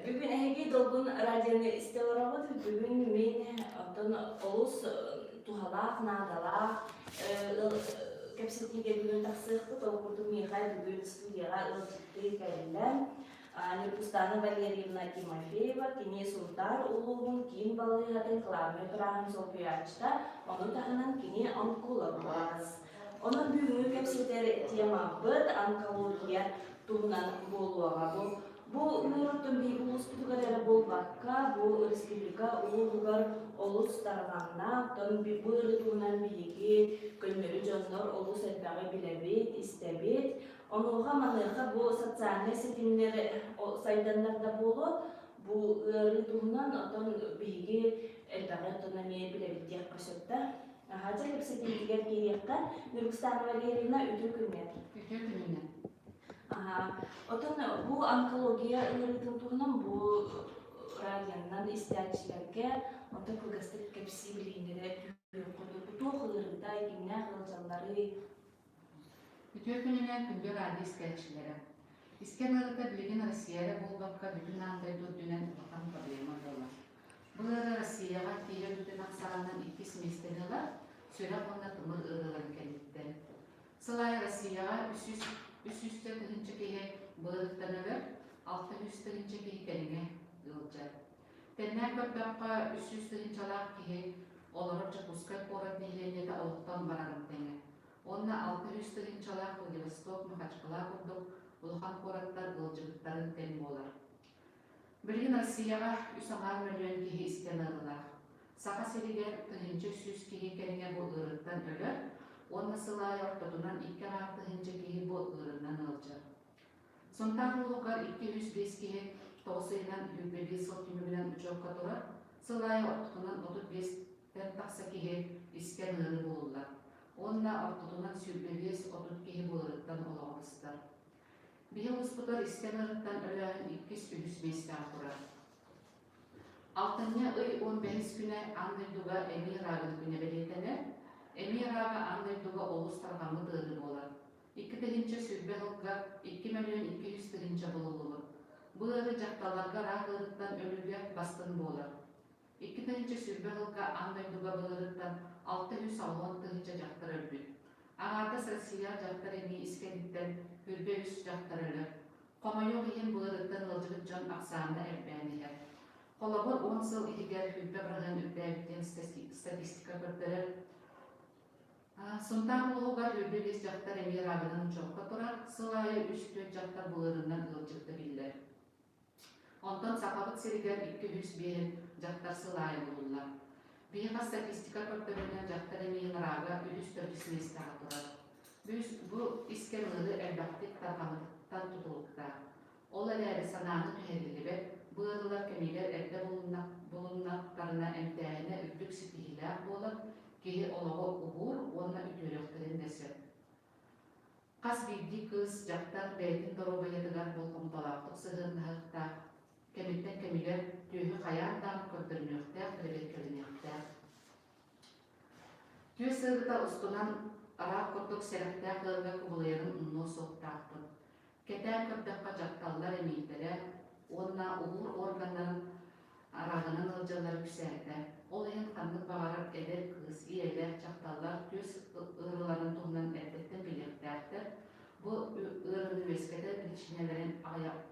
Бүгүн эһиги Долгун радионы истэ олороҕут. Бүгүн мин оттон олус туһалаах, наадалаах кэпсэтиигэ бүгүн тахсыахпыт. Ол курдук миэхэ бүгүн студияҕа ыалдьыттыы кэллэ. Ньургустаана Валерьевна Тимофеева, кини Сунтаар улууһун киин балыыһатын кылаабынай бырааһын солбуйааччыта, ону таһынан кини онколог быраас. Онон бүгүҥҥү кэпсэтэр темабыт онкология туһунан буолуоҕа. Бу Бу ыарыттан биһиги улууспутугар эрэ буолбакка, бу республика улууһугар олус тарҕанна. Оттон бу ыарыы туһунан биһиги көннөрү дьоннор олус элбэҕи билэбит, истэбит. Онуоха маныаха бу социальнай ситимнэр сайданнар да буолуо, бу ыарыы туһунан оттон биһиги элбэҕи оттон эмиэ билэбит диэххэ сөп да. Аһаача кэпсэтиитигэр киириэххэ. Ньургустаана Валерьевна, үтүө күнүнэн. Үтүө күнүнэн. Оттон бу онкология ыарыытын туһунан бу радионан истээччилэргэ онтон кылгастык кэпсии билиһиннэрэ түһүөххүт. Бу туох ыарыытай, кимнээх ыалдьалларый? Үтүө күнүнэн күндү радио истээччилэрэ! Искэн ыарыыта билигин Россия эрэ буолбакка бүтүн аан дойду үрдүнэн улахан проблема буолар. Бу ыарыы Россияҕа киирэ өлбүтүн ахсаанынан иккис миэстэни ылар, сүрэх уонна тымыр ыарыыларын кэнниттэн. Сыл аайы Россияҕа 300 тыһыынча киһи быарыттан өлөр, 600 тыһыынча киһи кэриҥэ ыалдьар. Тэннээн көрдөххө, 300 тыһыынчалаах киһи олорор Дьокуускай куорат нэһилиэнньэтэ олохтон барарын тэҥэ. Уонна 600 тыһыынчалаах Владивосток, Махачкала курдук улахан куораттар ыалдьыбыттарын тэҥ буолар. Билигин Россияҕа үс аҥаар мөлүйүөн киһи истэн ыарыылаах. Саха сиригэр 1100 киһи кэриҥэ бу ыарыыттан өлөр уонна сыл аайы ортотунан икки аҥаар тыһыынча киһи бу ыарыынан ыалдьар. Сунтаар улууһугар 205 киһи тоҕус ыйынан 25 сыл түмүгүнэн учуокка турар, сыл аайы ортотунан 35-тэн тахса киһи искэн ыарыы булуллар уонна ортотунан 25-30 киһи бу ыарыыттан олоҕо быстар. Биһи улууспутугар искэн ыарыыттан өлөөһүн иккис-үһүс миэстэҕэ турар. Алтынньы ый 15-ис күнэ аан дойдуга эмиий рагын күнэ бэлиэтэнэр. Эмиий рага аан дойдуга олус тарҕаммыт ыарыы буолар. 2020 сылга 2 200 000 булуллубут. Бу ыарыы дьахталларга рак ыарыыттан өлүүгэ бастыҥ буолар. 2020 сылга аан дойдуга былырыыттан 660 тыһыынча дьахтар өлбүт. Аҥаардас Россия дьахтар эмиий искэниттэн 23 дьахтар өлөр. Хомойуох иһин, былырыыттан ыалдьыбыт дьон ахсаана элбээн иһэр. Холобур, 10 сыл иһигэр 20% үрдээбит диэн статистика көрдөрөр. Сунтаар улууһугар 25 дьахтар эмиэ рагынан учуокка турар, сыл аайы үс-түөрт дьахтар былырыыннан ыалдьыбыта биллэр. Онтон Сахабыт сиригэр 205 дьахтар сыл аайы булуллар. Биһиэхэ статистика көрдөрүүнэн дьахтар эмиийин рага үһүс-төрдүс миэстэҕэ турар. Бу искэн ыарыы элбэхтик тарҕаммытыттан тутулуктаах. Ол эрээри санааны түһэриллибэт, бу ыарыылар кэмигэр эрдэ булуннахтарына эмтээһинэ үрдүк ситиһиилээх буолар, киһи олоҕо уһуур уонна үтүөрүөхтэрин да сөп. Хас биирдии кыыс, дьахтар бэйэтин доруобуйатыгар болҕомтолоохтук сыһыаннаһыахтаах, кэмиттэн кэмигэр түөһү хайаан даҕаны көрдөрүнүөхтээх, бэрэбиэркэлэниэхтээх. Түөс ыарыыта устунан араак курдук сэрэхтээх ыарыыга кубулуйарын умнуо суохтаахпыт. Кэтээн көрдөххө, дьахталлар эмиийдэрэ уонна уһуур органнарын араагынан ыалдьаллара үксээтэ. Ол иһин ханнык баҕарар эдэр кыыс, ийэлэр, дьахталлар түөс ыарыыларын туһунан эрдэттэн билиэхтээхтэр. Бу ыарыыны үөскэтэр биричиинэлэрин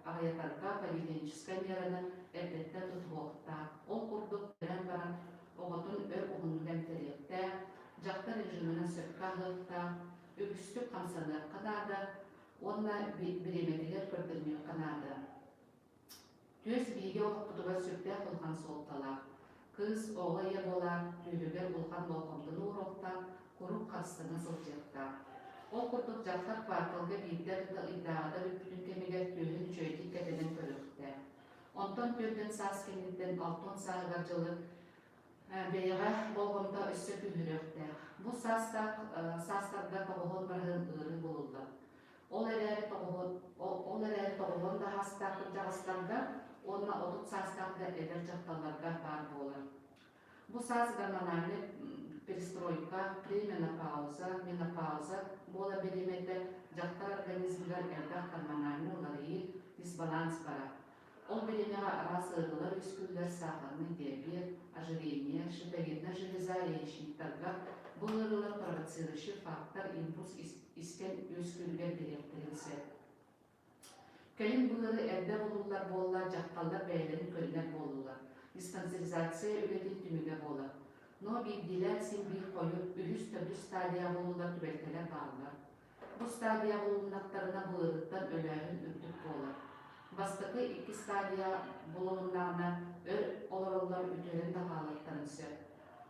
аҕыйатарга поведенческай миэраны эрдэттэн тутуһуохтаах. Ол курдук, кэлэн баран оҕотун өр уһуннук эмтэриэхтээх, дьахтар режиминэн сөпкө аһыахтаах, үгүстүк хамсаныахха наада уонна бириэмэтигэр көрдөрүнүөххэ наада. Түөс биһиги олохпутугар сүрдээх улахан суолталаах. Кыыс оҕо ийэ буолаат, түөһүгэр улахан болҕомтону ууруохтаах, куруук харыстана сылдьыахтаах. Ол курдук дьахтар кварталга биирдэ да ыйдааҕыта бүппүтүн кэмигэр түөһүн үчүгэйдик кэтэнэн көрүөхтээх. Онтон түөртэн саас кэнниттэн 60 сааһыгар дылы бэйэҕэ болҕомто өссө күүһүрүөхтээх. Бу саастаах саастарга тоҕуһун барыһын ыарыы булуллар. Ол эрээри тоҕуһун ол эрээри тоҕуһун да саастаах кырдьаҕастарга уонна 30 саастаах да эдэр дьахталларга баар буолар. Бу саас гормональнай перестройка, пременопауза, менопауза буола бириэмэтэ дьахтар организмыгар элбэх гормональнай уларыйыы, дисбаланс барар. Ол бириэмэҕэ араас ыарыылар үөскүүллэр, саахарнай диабет, ожирение, щитовидная железа, яичниктарга бу ыарыылар провоцирующий фактор импульс искэн үөскүүрүгэр бириэхтэрин сөп. Кэлин бу ыары эрдэ булуллар буолла, дьахталлар бэйэлэрин көрүнэр буоллулар. Диспансеризация үлэтин түмүгэ буолар. Но биирдиилээн син биир хойут, үһүс-төрдүс стадия булуллар түбэлтэлэр бааллар. Бу стадия булуннахтарына былырыттан өлөөһүн үрдүк буолар. Бастакы икки стадия булулуннаҕына өр олороллор үтүөрэн да хаалыахтарын сөп.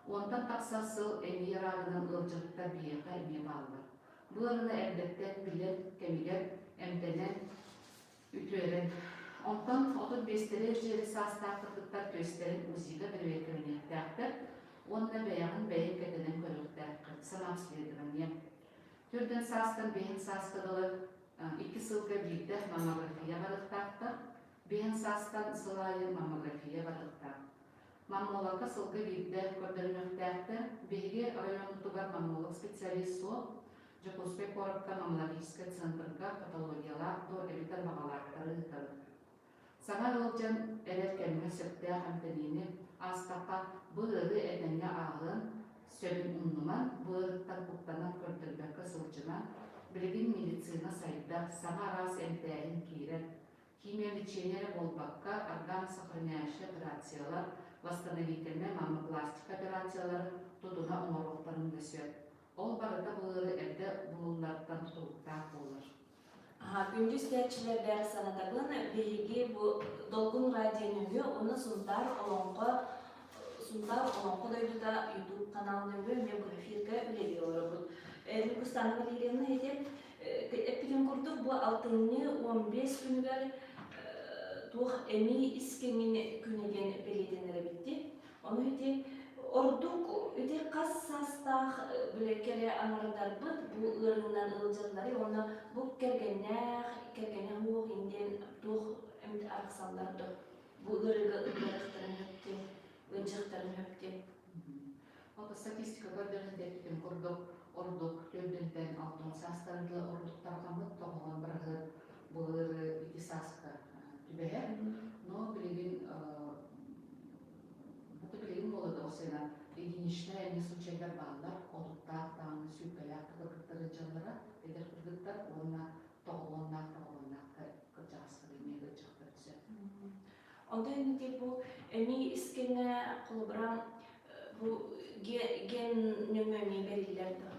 Уонтан тахса сыл эмиий рагынан ыалдьыбыттар биһиэхэ эмиэ бааллар. Бу ыарыыны эрдэттэн билэр кэмигэр эмтэнэн үтүөрэн. Онтон 35 диэри саастаах кыргыттар түөстэрин УЗИ-га бэрэбиэркэлэниэхтээхтэр уонна бэйэҕин бэйэҥ кэтэнэн көрүөхтээххин, самообследование. Төрдүн саастан биэһин сааска дылы 2 сылга биирдэ маммография барыахтаахтар. Биэһин саастан сыл аайы маммография барыахтаах. Маммологка сылга биирдэ көрдөрүнүөхтээхтэр. Биһиги районнутугар маммолог специалист суох. Дьокуускай куоракка маммологическай центрга патологиялаах дуо эбэтэр баҕалаахтары ыытабыт. Саҥа ыалдьан эрэр кэмҥэ сөптөөх эмтэниини аастахха, бу ыарыы этэҥҥэ ааһыан сөбүн умнуман, бу ыарыыттан куттанан көрдөрбөккө сылдьымаҥ. Билигин медицина сайдар, саҥа араас эмтээһин киирэр. Химиолечение эрэ буолбакка, органосохраняющай операциялар, восстановительнай маммопластика операцияларын тутуна оҥоруохтарын да сөп. Ол барыта бу ыарыы эрдэ булулларыттан тутулуктаах буолар. Күндү истээччилэрбэр санатабын, биһиги бу Долгун радио нөҥүө уонна Сунтаар олоҥхо Сунтаар олоҥхо дойдута YouTube канал нөҥүө эмиэ бу эфиргэ үлэлии олоробут. Ньургустана Валерьевна ити эппитин курдук бу алтынньы 15 күнүгэр туох эмиий искэҥин күнэ диэн бэлиэтэнэр эбитти. Ону ити ордук ити хас саастаах бile кэрэ аҥардарбыт бу ыарыынан ыалдьаллары уонна бу кэргэннээх, кэргэнэ суох индиэн туох эмит арахсаллар да бу ыарыыга ыалдьыахтарын сөптүн, ыалдьыахтарын сөптүн. Ото статистика көрдөрөн эппитим курдук, ордук төрдүнтэн алтан саастарга ордук тарҕаммыт тоҕоһон быраһыат бу ыарыы ити сааска түбэһэр. Но билигин билигин буола да единичная эмиэ случайдар бааллар. Отуттаах даҕаны сүүрбэлээх да кыргыттар ыалдьаллара, эдэр кыргыттар уонна тоҕолоннаах тоҕолоннаах кырдьаҕастар эмиэ ыалдьахтар сөп. Онтон ити бу эмиий искэҥэ холобура бу ген нөҥүө эмиэ бэриллэр да.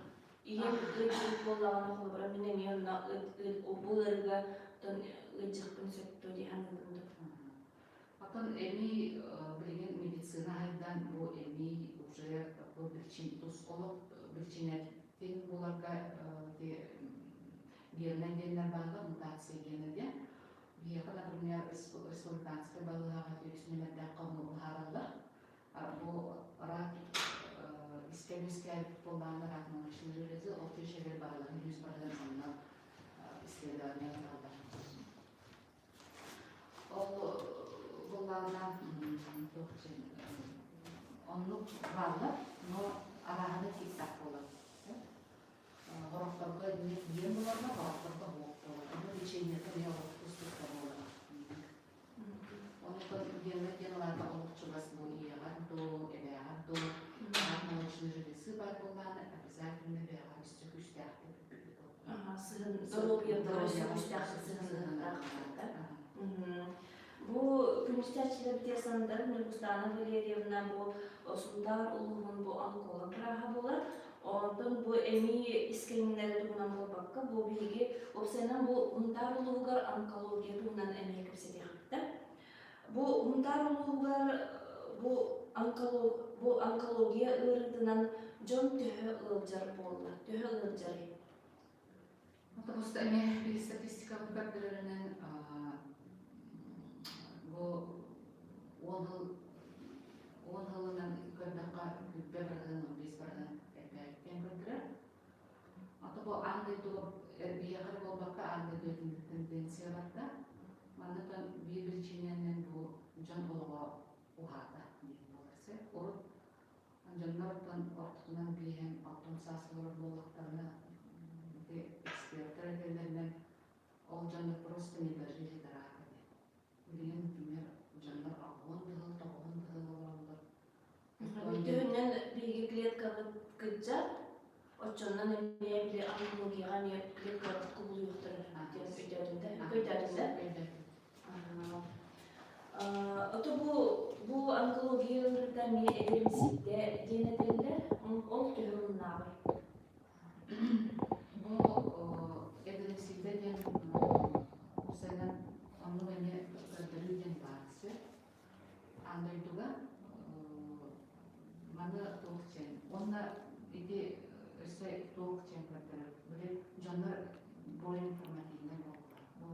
Ийэм ыалдьыбыт буоллаҕына холобура мин эмиэ онно бу ыарыыга ыалдьыахпын сөп дуо дии саныыбын да. Оттон эмиий билигин медицина сайдан бу эмиий уже бу причин тус олох причинэтин буларга геннай геннэр бааллар, мутация гена диэн. Биһиэхэ, например, республиканскай балыыһаҕа үс нүөмэрдээх хонуу быһаараллар. Бу рак искэн үөскээбит буоллаҕына рак молочной железы, ол тиэшэгэр барыларын үс барыларын онно исследование бараллар. Ол буоллаҕына оннук бааллар, но арааһына тииктаах буолар. Хорохторго диэн буоларга, хорохторго суох буолар. Ону лечениета эмиэ олох тус-туспа буолар. Онтон геннай диэн алаата олох чугас бу ийэҕэр дуу, эбээҕэр дуу, рак молочной железы баар буоллаҕына обязательно эбээҕэр өссө күүстээхтик Сыһын доруобуйатыгар өссө күүстээхтик сыһыаннаах. Бу күнүстээччилэрбитигэр санатар Ньургустаана Валерьевна бу Сунтаар улууһун бу онколог бырааһа буолар. Онтон бу эмиий искэҥнэри туһунан буолбакка, бу биһиги уопсайынан бу Сунтаар улууһугар онкология туһунан эмиэ кэпсэтиэхпит. Бу Сунтаар улууһугар бу бу онкология ыарыытынан дьон төһө ыалдьар буолла, төһө ыалдьарый? Потому что эмиэ биһи статистикабыт көрдөрөрүнэн бу 10 сыл 10 сылынан көрдөххө 20%, 15% элбээбит көрдөрөр. Ото бу аан дойдуга биһиэхэ эрэ буолбакка аан дойду тенденция барда. Манна биир причинэнэн бу дьон олоҕо уһаата диэн буолар сөп. Урут дьоннор оттон ортотунан биэһэн алтан саас олорор буоллахтарына ити эксперттэр этэллэринэн ол дьоннор просто не дожили до рака диэн. Билигин например Оччоннон эмиэ били онкологияҕа эмиэ клеткалар кубулуйуохтарын диэн өйдөөтүм да? Өйдөөтүм да? Ото бу онкология ыарыыта эмиэ эдэр диэн этэллэр. Ол төһө оруннааҕый? Бу эдэрэмсийдэ диэн уопсайынан оннук эмиэ көрдөрүү диэн баар сөп. Аан дойдуга маны туох диэн уонна ити өссө туох диэн көрдөрөр били дьоннор более информативнай буоллулар. Бу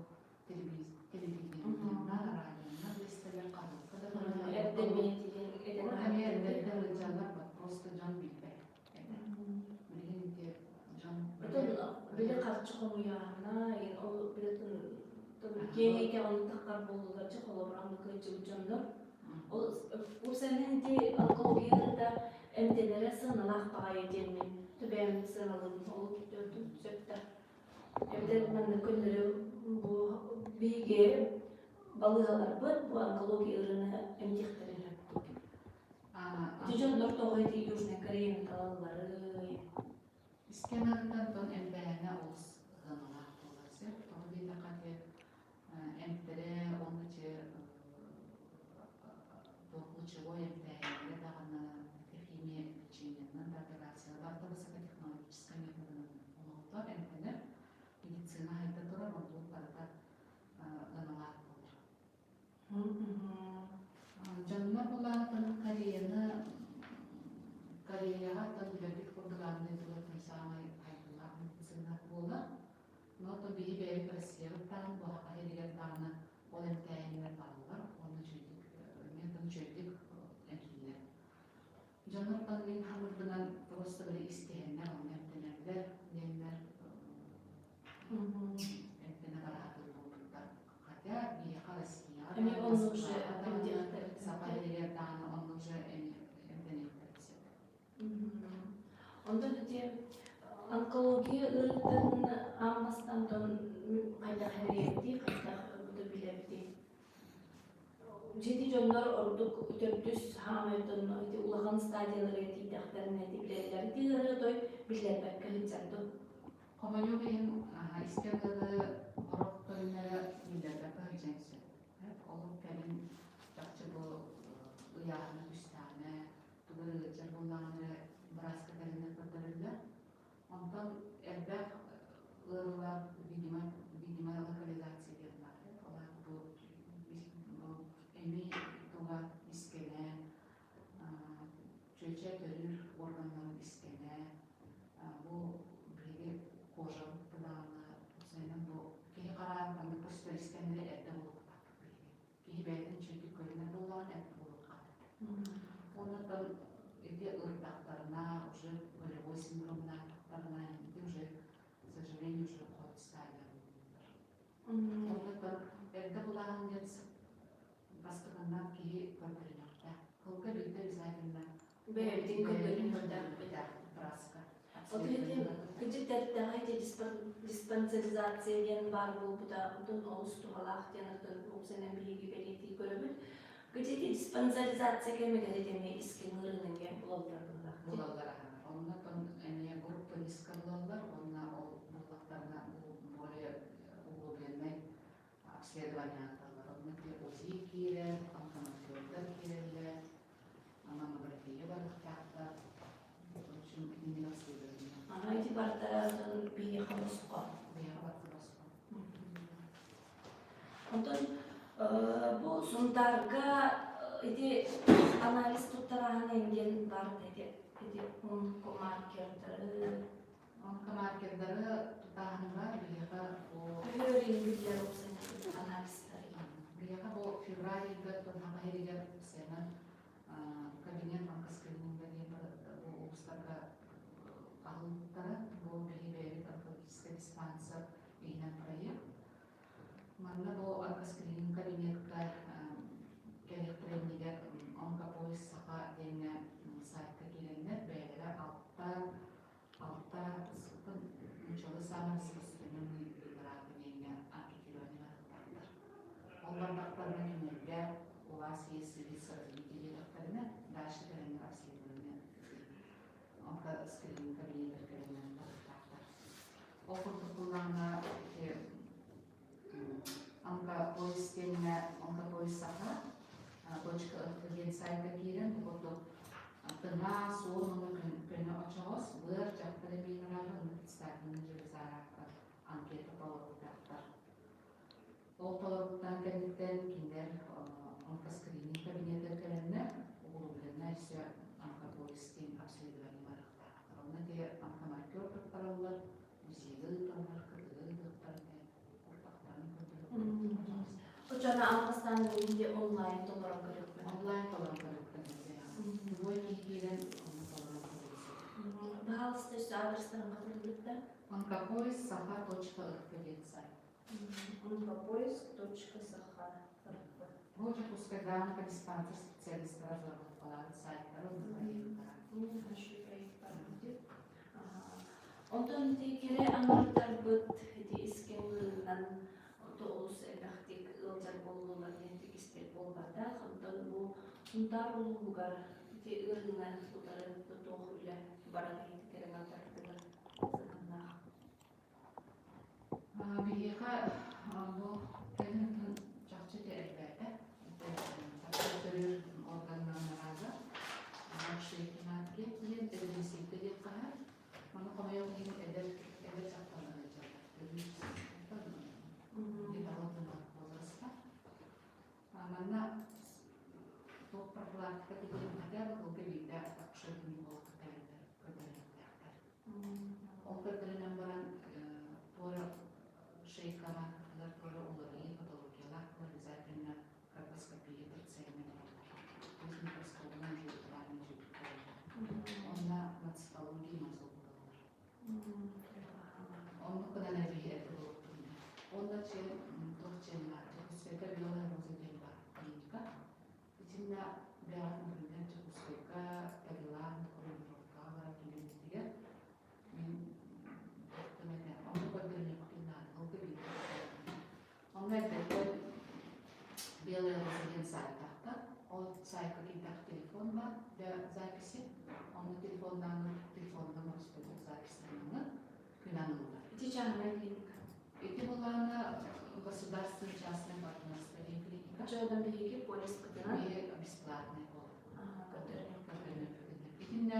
телевидениеннан, радионан истэлэр, хаһыакка да көрөллөр. Эрдэ Эмиэ эрдэ ыалдьаллар, просто дьон билбэт этэ. Билигин ити дьон Били харчы хомуйааһына, ол билетин киэҥ эйгэҕэ таххар буоллулар чэ холобура кыайдьыбыт дьоннор. Ол уопсайынан ити онкологияны да эмтэнэрэ сыаналаах баҕайы диэммин түбэм сыаналыыбын ол сөп да. Эбэтэр маннык көннөрү бу биһиги балыыһаларбыт бу онкология ыарыыны эмтиэхтэрин сөп. Ити дьоннор тоҕо ити Южная Кореяны талалларый? Искэн арыттан тон эмтээһинэ олус ыаналаах буолар сөп. Тоҕо диэтэххэ ити эмтэрэ уонна че туох лучевой эмтээһиннэрэ даҕаны ити химия лечениенан да операция барыта высокотехнологическай методынан оҥоһуллар эмтэнэр медицина хайда турар онтун барыта ыаналаах буолар. Дьоннор булаатын Кореяны Кореяҕа тыл билэрбит курдук аан дойдуга саамай айыллаах медицина буолар. Но то биһи бэйэбит Россиябыт даҕаны буһаха иһигэр даҕаны ол эмтээһиннэр бааллар уонна үчүгэйдик метод үчүгэйдик эмтииллэр. Дьоннортон мин хамырбынан просто били истиһэннэр онно эмтэнэллэр диэннэр эмтэнэ бараатыр буолбуттар. Хотя биһиэхэ Россияҕа Эмиэ оннук же Саха сиригэр даҕаны оннук же эмтэниэхтэрин сөп. Онтон ити онкология ыарыытын аан бастаан хайдах эрэйэбитий, хайдах билэбитий? Дьиэти дьоннор ордук төрдүс хаамайтон ити улахан стадияларга тиийдэхтэринэ ити билэллэр. Ити ыарыы той биллэрбэккэ сылдьар дуо? Хомойуох иһин, искэн ыарыы сорох көрүҥнэрэ биллэрбэккэ сылдьан сөп. Ол кэлин чахчы бу ыйааһына түстэҕинэ, тугу эрэ ыалдьар буоллаҕына эрэ бырааска кэлиннэр көрдөрөллөр. Онтон элбэх ыарыылар видимо, видимая локализация диэн баар. Ол аата бу эмиий туга искэнэ, чүөчэ төрүүр органнарын искэнэ, бу биһиги кожабыт даҕаны уопсайынан бу киһи хараан маннык көстөр искэннэри эрдэ булуохтаахпыт биһиги. Киһи бэйэтин үчүгэйдик көрүнэр буоллаҕына эрдэ булуохтаах. Оннуттан ити ырдахтарына уже болевой синдромнаахтарына ити уже, к сожалению, уже ход стадия Оннуттан эрдэ булааһын диэн бастакыннан киһи көрдөрүнүөхтээх. Кылга биирдэ обязательно Бэйэбитин көрдөрүнүөхтээхпит. Бырааска. Вот ити кыдьык тэртэҕэ ити диспансеризация диэн баар буолбута онтон олус туһалаах диэн атын уопсайынан биһиги бэлиэтии көрөбүт. Кыдьык ити диспансеризация кэмигэр ити эмиэ искин ыарыынан диэн булаллар быһыылаах. Булаллар аһа. Онно эмиэ группа риска булаллар уонна ол буллахтарына более углубленнай обследование аатталлар. Онно УЗИ киирэр, онкомаркердар киирэллэр, маммография барыахтаахтар. В общем, кинини обследование. Ага, ити барда биһиэхэ босхо. Биһиэхэ барда босхо. Онтон бу Сунтаарга ити анализ туттарааһын диэн бар ити ити онкомаркердары Онкомаркердары тутааһыҥҥа биһиэхэ бу Төһө биллэр анализтары. Биһиэхэ бу февраль ыйга Саха сиригэр сыанан кабинет онкоскрининга диэн бу улуустарга аһыллыбыттара. Бу биһи бэйэбит онкологическай диспансер иһинэн проект. Манна бу онкоскрининг кабинетка кэлиэхтэрэ иннигэр Онкопоиск Саха диэҥҥэ сайтка киирэннэр бэйэлэрэ алта алта нууччалыы саамай распространенный вид рака диэҥҥэ анкетирование барыахтаахтар. Ол бардахтарына кинилэргэ у вас есть лица развития диэтэхтэринэ дальше кэлэннэр обследование. Онко-скрининг кабинетар кэлэннэр барыктаахтар. Ол курдук буллаҕына ити онкопоиск диэҥҥэ онкопоиск саха точка диэн сайтка киирэн бу курдук тыҥа, суон уонна көнө очоҕос, быар, дьахтар эмиэ онно представительный железа анкета толоруктаахтар. Ол толоруктан кэнниттэн кинилэр онкоскрининг кабинетыгар кэлэннэр углубленнай өссө онкопоиск диэн обследование барыахтаахтар. Онно ити онкомаркер туттараллар, УЗИ-га ыыталлар, КТ-га ыытыахтарын куртахтарын көрдөрөр. Оччоҕуна алҕастаан билигин онлайн толорон көрүөхпүн. Онлайн толорон көрүөхпүн. Любой киһи киирэн онно толорон көрүөхпүн. Баһаалыста өссө адрестарын хатыллыбыт да? Онкопоиск саха.рф диэн сайт. Онкопоиск.саха. Бу Дьокуускайдааҕы диспансер специалистара разработкалаабыт сайтара проекттара. Хороший проект будет. Онтон ити кэрэ аҥардарбыт ити искэн ыарыынан олус элбэхтик ыалдьар буоллулар диэн истэр буолбатах. Онтон бу Сунтаар улууһугар ити ыарыынан утары туох үлэ баран ити кэрэ аҥардарбытыгар сыһыаннаах. Биһиэхэ бу кэлин чахчы ити элбээтэ. Төрүүр органнарга диэн эбилисиитэ диэн хаһар. Маны хомойуох иһин эдэр эдэр дьахталлар ыалдьаллар. Төрүүр возраста. Манна туох профилактика тигиһиммэтэ быһылга биирдэ акушер-гинеколог кэлэллэр көрдөрүөхтээхтэр. Ол көрдөрүнэн баран туора шейкаҕа туора уларыйыы патологиялаах обязательно колпоскопия прицельная бараллар. То есть микроскобунан жуйбуталаан жуйбуталлар. Онно нацистология мазок булаллар. Оннук гынан эбии эргэ буолуохтун. Онно чен туох чен баар Дьокуускайга Белая роза диэн баар клиника. Итиннэ бэҕэт например Дьокуускайга Таиланд командировкаҕа барар түгэммитигэр мин туохтан этэ онно көрдөрүнүөхпүтүн наада ол да бииргэ Онно эрдэттэн Белая роза диэн саайтаахтар. Ол сайтка киирдэх телефон бар для записи. Онно телефоннаан телефонунан ороспойдук записьтаныҥҥын күн аныыллар. Ити чааһынай клиника. Ити былаана государственный частное партнерство диэн клиника. Оччоҕо биһиги полиспытынан Биһиги бесплатный буолар. Көрдөрүнүөхпүт. Итиннэ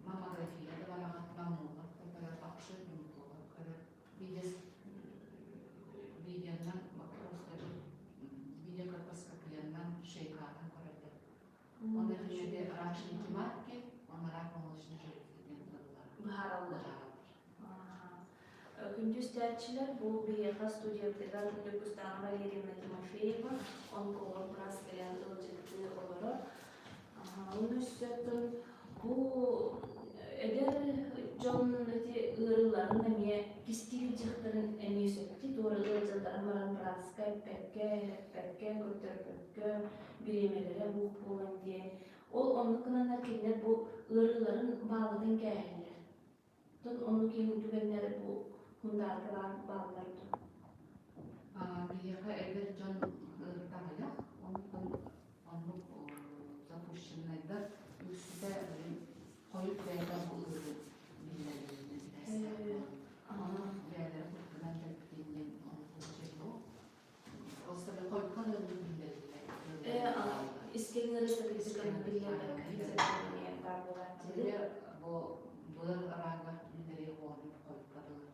маммография да бараҕыт, маммолог да көрөр, акушер-гинеколог көрөр. Видеонан просто видеокольпоскопиянан шейкаатын көрөллөр. Онно кинилэр рак шейки матки, уонна рак молочной железы диэн тыллар. Быһаараллар. Күндү истээччилэр, бу биһиэхэ студиябытыгар Ньургустаана Валерьевна Тимофеева онколог быраас кэлэн ыалдьыттыы олорор. Онно өссө бу эдэр дьон ити ыарыыларын эмиэ кистиир дьахтарын эмиэ сөптүү туора ыалдьалларын баран бырааска эппэккэ, эппэккэ, көрдөрбөккө, бириэмэлэрэ буох буолан диэн. Ол оннук гынаннар кинилэр бу ыарыыларын баалытын кээһэллэр. Оттон оннук иһин түгэннэр бу Һундаарга бааллар дуо? Биһиэхэ эдэр дьон ыарыыта аҕыйах, онтон оннук запущеннайдар үксүтэ хойут бэйэтэ бу ыарыы биллэринэн сибээстээх буолан ону бэйэлэрэ куттанан кэлбитин диэн оннук Просто хойукка ыарыы биллэриллэр. Искэҥ ыарыыта физиканы биллэрбэккэ баар буолааччы. Бу быар араага биллэриэх буолан хойукка дылы.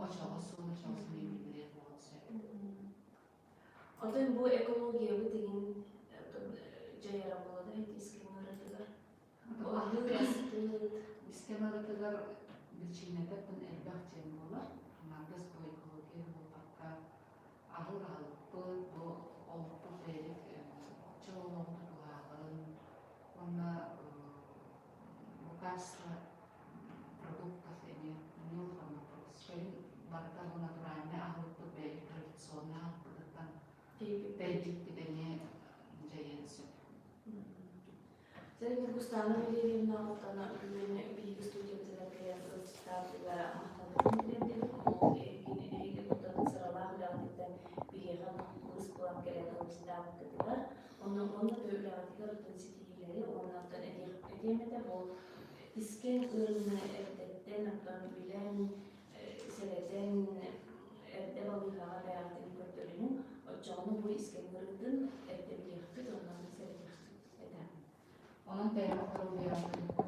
Очоҕо суон очоҕос биллэриэх буолан сөп. Оттон бу экологиябыт игин дьайара буолла да искэҥ ыарыытыгар. Бу аһыыр астыыт. Искэҥ ыарыытыгар биричиинэтэ элбэх диэн буолар. Аҥаардас бу экология буолбакка аһыыр аһылыкпыт, бу олохпут бэйэбит чөл олоҕу тутуһааҕын уонна бу качество продуктов эмиэ эмиэ улахан вопрос. Кэлин барыта бу натуральнай аһылыкпыт бэйэбит традиционнай аһылыкпытыттан тэйбиппит эмиэ дьайыан сөп. Сэрги Ньургустаана Валерьевна оттон бүгүн биһиги студиябытыгар кэлэн ыалдьыттаабытыгар махтанабын тириэрдэбин. Ол эһиги оттон сыралаах үлэҕититтэн биһиэхэ быыс булан кэлэн ыалдьыттаабыккытыгар, онно уонна да үлэҕитигэр оттон ситиһиилэри. Сэрэтэллэри уонна оттон этиэм этэ бу искэн ыарыыны эрдэттэн оттон билэн, сэрэтэн, эрдэ балыыһаҕа бэйэҕитин көрдөрүнүҥ. Оччоҕуна бу искэн ыарыытын эрдэ билиэхпит уонна сэрэтиэхпит этэ. Онон бэйэҕит доруобуйаҕытын.